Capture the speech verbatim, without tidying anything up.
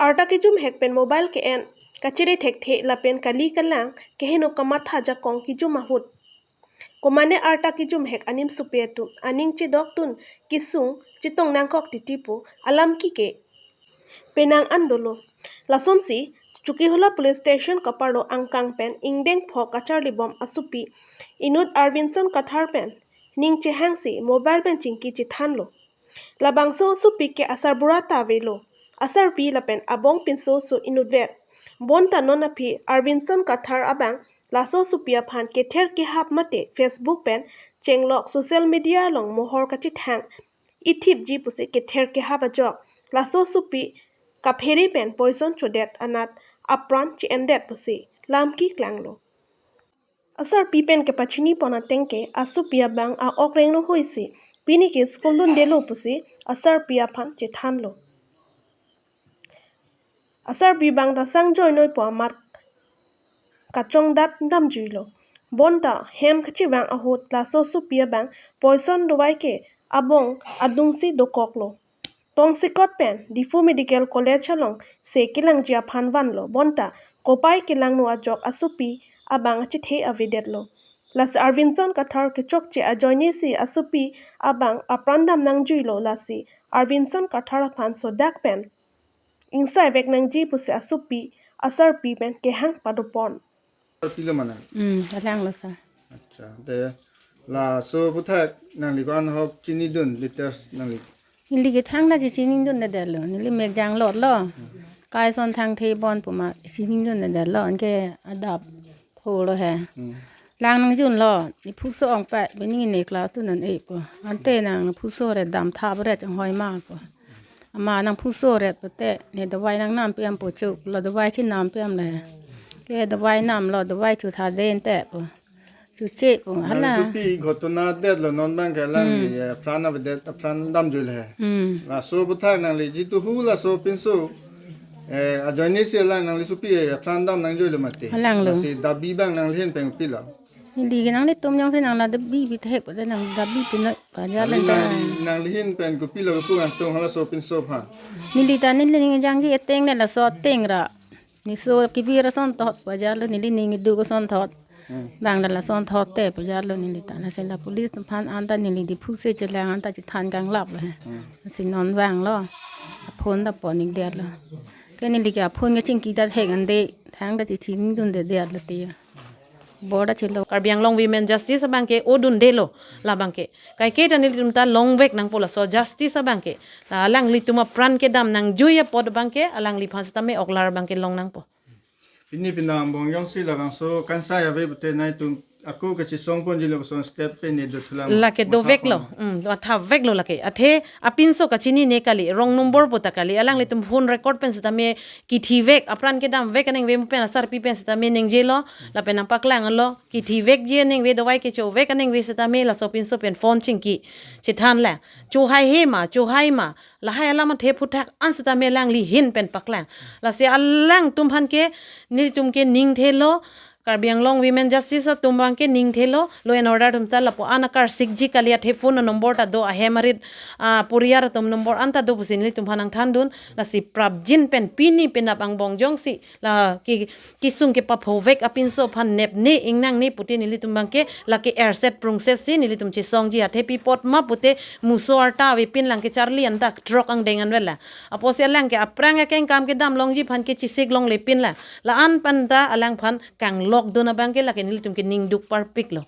Arta kejum hek pen mobile ke-en, kachere thekthe lapen kali kalang, keheno kamatha ajakong kejum ahut. Komane arta kejum hek animsopi atum, aning chedoktun, kesung, chetong nangkok titi pu, alam kike penang an dolo. Lasonsi, Chokihola Police Station kaparlo angkang pen ingdeng phok kacharlibom asopi inut Arvinson Kathar pen ning chehangsi mobile pen chingki chethanlo. Labangso asopi ke asarbura ta avelo. Asarpi lapen abong pinso so inutvet. Bonta non aphi Arvinson Kathar abang laso asopi aphan kether kehap mate Facebook pen chenglok social media along mohor kachethang ithipji pusi kether kehap ajok laso asopi kaphere pen poison chodet anat apran che-endet pusi lam keklanglo. Asarpi pen kepachini pon ateng ke asopi abang a-ok rengno hoisi pini ke school dundelo pusi asarpi aphan chethanlo. Asarpi abang ta sang joinoi pu amat kachongdat damjuilo. Bonta hem kachevang ahut laso asopi abang poison dovai ke abong adungsi dokoklo. Tongsekot pen Diphu Medical College alongsi kelangji aphan vanlo. Bonta kopai kelangno ajok asopi abang achethe avedetlo. Lasi Arvinson Kathar kechokche ajoinesi asopi abang apran dam nangjuilo, lasi Arvinson Kathar aphan sodak pen ingsaivek nangji pusi asopi asarpi pen kehang padopon. Pilo mana? Hmm, kalanglo sir. Acha, te laso aphuthak nangli ko-an ahok chinidun, latest nangli? Neli ke thangta chechinidundedetlo, neli mek janglotlo. Kaison thangthe bon pu ma chinidundedetlo, anke adap pholo he. Hmm. Lang nangjunlo, ne phuso ong pa, bini ne class two non e po. Ante nang phuso ret dam thap ret chonghoi ma po. Ama nang phuso ret pote, ne dawai nangnam piam po choklo, dawai chinam piam le. Ke dawai namlo, dawai chotha den te po. Choche po, hala. Nangli sopi ghotona detlo, non abang ke alangli, Hmm. eh, pran avedet, pran damjuilo he. Hmm. Laso aphuthak nangli jitu hu laso pinso, eh, ajoinesi alang nangli sopi, eh, pran dam nangjuilo mati. Alanglo. Lasi dabi abang nangli ahin pen kopilo? Neli ke nanglitum jongsi nang la dabi pithek pote nang dabi pinoi. Pajar Nangli, lenta. nangli, nanglihin pen kopilo kepu angtung halaso pinso aphan? Neli ta neli ning jangji ateng le laso ateng ra. Neso kebir asonthot pajarlo, neli ning iduk asonthot. Hmm. Bang la lasonthot te pajarlo neli ta. Lasi la police aphan anta neli Diphu si chelang anta chethan kanglaplo he. Hmm. Lasi non vanglo. Aphone ta pon-ikdetlo. Ke neli ke aphone ke chingki ta thek ande, thangta chechinidundedetlo te. Borda chelo. Karbi Anglong Women Justice abang ke odundelo labang ke. Kaike ta nelitum ta longvek nangpo laso justice abang ke. La alanglitum apran kedam nangjui apot abang ke alangliphan sitame oklar abang ke long nangpo. Pini penang angbong jongsi labangso kangsai ave pote nangtum ako kachesong ponjilo koson step pen ne dothulang. Lake doveklo. Matha pon. Hmm, mathaveklo lake. Athe apinso kachinine kali, wrong number pu ta kali. Alanglitum phone record pen sitame kithivek, apran kedamvek aningve pen asarpi pen sitame ningjelo, lapen nangpaklanglo, kithivekji aningve dawai kechovek aningve sitame laso pinso pen phone chingki chethanlang. Chohaihe ma, chohai ma, lahai alam athe aphuthak an sitame alanglihin pen paklang. Lasi alangtum aphan ke, nelitum ke ningthelo, Karbi Anglong Women Justice atum abang ke ningthelo, law and order atum ta lapu-an akarsikji kali, athe phone number ta do, ahem arit, ah, poriyal atum number anta do pusi nelitum aphan nangthandun, lasi prapjin pen pini penap angbong jongsi, la ke, kesung kepaphovek apinso aphan nepne ingnangne pute nelitum abang ke, lake erset prungset si nelitum chesongji, athe pi apot ma pute muso arta avepin lang kecharli anta throk angdeng anvet la. Apotsi alang ke aphrang akeng kam kedam longji aphan ke chesik longlepin la. La-an pen ta alangphan kanglokdun abang ke lake nelitum ke ning duk parpiklo.